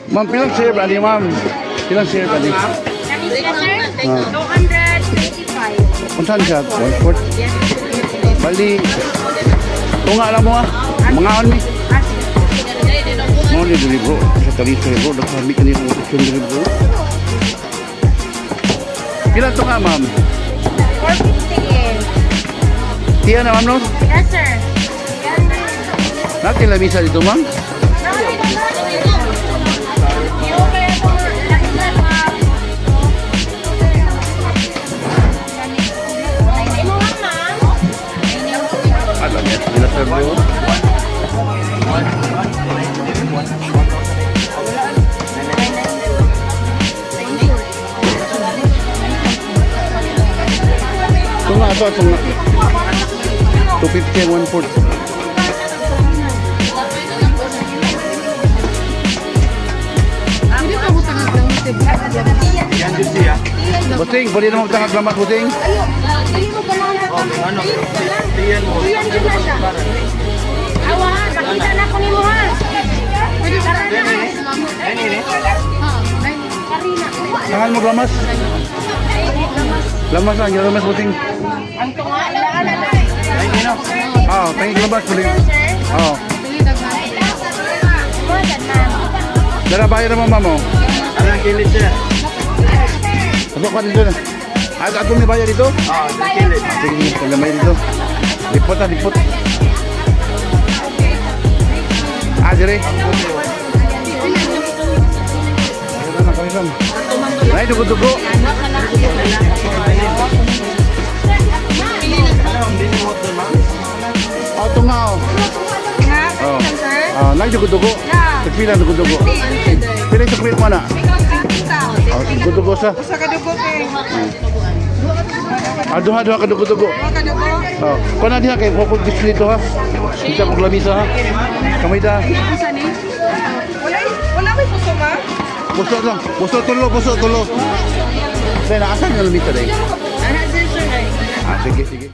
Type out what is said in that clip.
Ma'am, pilang serve ani, ma'am? Pilang serve ani? Kani siya, sir? Ah. 225. Unsan siya? One fourth? Bali, tunga lang mo ah. Mga on mi. Mo ni diri, bro. Sa Talisa, bro. Nagkami ka nila option diri, bro. Pila tunga, ma'am? 450 eh. Tiya na, ma'am, no? Yes, sir. Natin lamisa dito, ma'am. Yung kaya ito, lamisa, ma'am. Ay, mo nga, ma'am. Alam niya, sila sir, bro. Tunga ito, tunga. 250 and 1/4. Hindi pa mo tangag lang ito. Buting, pwede na magtangag lamat, buting. Ayo, dili mo ganahan na kami. Ayun ka lang. Iyan jud na siya. Awa ha, pakita na ko nimo ha. Pwede tara na. Karina. Tangan mo lamas. Lamas lang, yung lamas, buting. Ang tunga, ilaan na lang. Ah, tingin lamas, buting. Sir, Oh. Dili daghan. mo dyan, ma'am. Dara bayar naman, ma'am, oh. Anong kilid siya? Pasok ka dito na. At atong ni bayar dito? Ah, ang kilid. Sige, sige, gamay dito. Lipot na, lipot. Ah, dire. Ayun na, kami, ma'am. Ay, dugo-dugo. Ano, hindi mo doon, ma'am? Oh, ito nga, oh. Oh. Ah, nay, dugo-dugo. Tagpila, dugo-dugo. Pila sa kulit mo na. Oh, dugo-dugo sa. Usa ka dugo kay. Ah, duha, duha ka dugo-dugo. Usa ka dugo. Oh, kuha na diha kay ko dito ha. Kita kog lamisa ha. Kamay da. Usa ni? Wala wala may puso, ma. Buso lang. Buso tulo, buso tulo. Dahil naasan yung lamisa dahil? Ana sir, sir. Ah, sige, sige.